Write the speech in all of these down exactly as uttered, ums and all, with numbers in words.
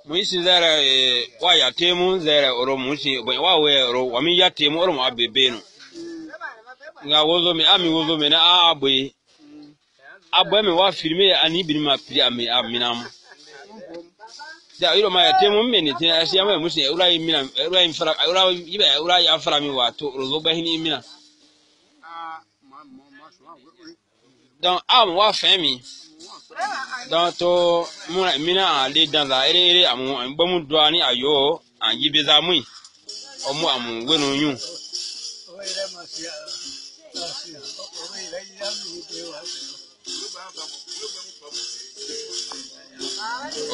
Mu yi sin zɛrɛ, eh, wa ya temu zɛrɛ oro mu sin, bon, wa we oro, wa mi ya temu oro mu a bebenu. Nga wozomɛ, a mi wozomɛ nɛ a, a bwe. A bwe mi wa filme ani bini ma pri a mi, a mina mu. Da iro ma ya temu mi ni tin a si a mu sin, ura yi mina, ura yi fara, ura yi bɛ, ura ya fara mi wa to, oro zo bɛ hini mina. Donc, a mu wa fɛn mi. Donc, to mu na mina a le dan la, ere, ere, a mu, a mu bɔ mu do ani a yo, a yi be za mu. O mu a mu wenu ɲu.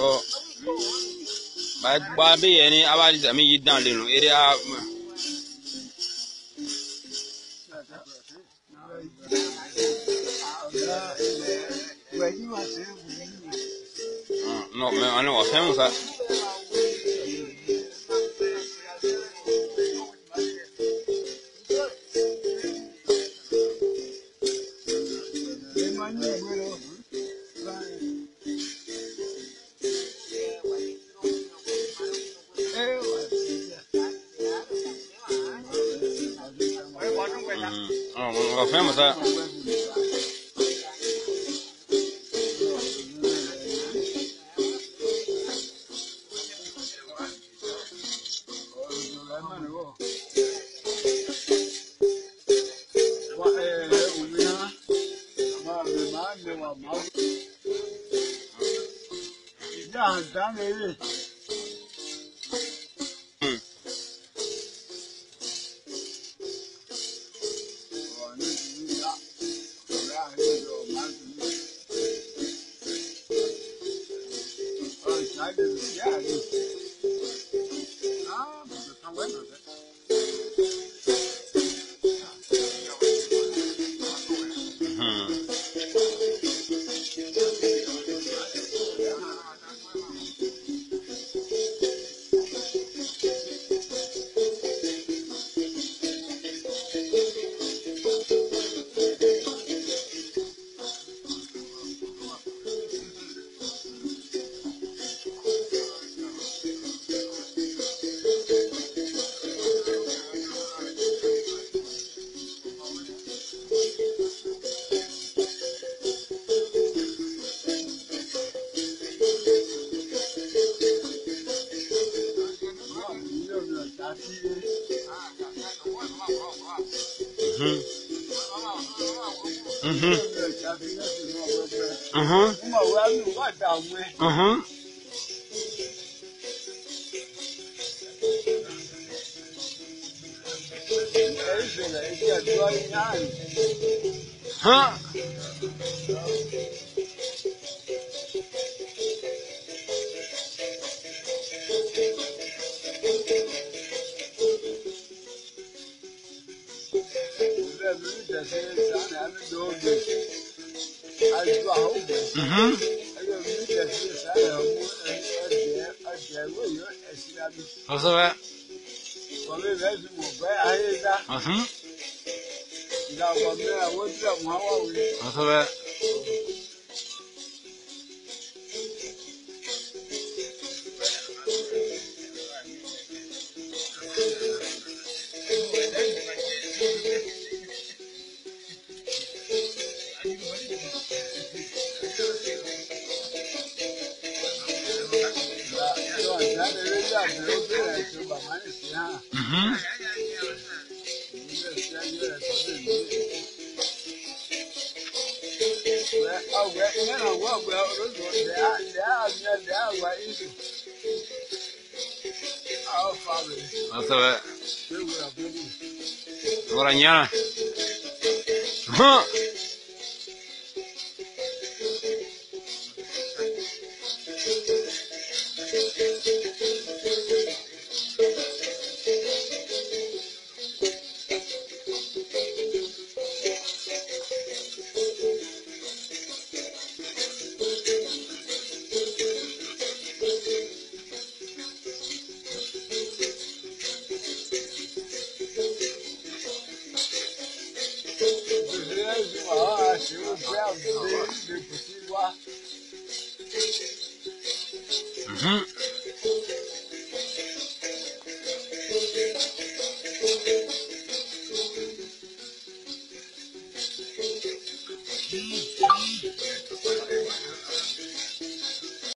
O ba, ba be yɛ ni a ba di sa mi yi dan le nu, ere a. Non, mais on est au fin, ça. Mhm. Ah, on va faire ça. Mhm. Mhm. Mhm. Mhm. Hã? Mhm. Kosɛbɛ. Mhm. Kosɛbɛ. Mhm. Kosɛbɛ. Wara ɲana. Hã. Mhm.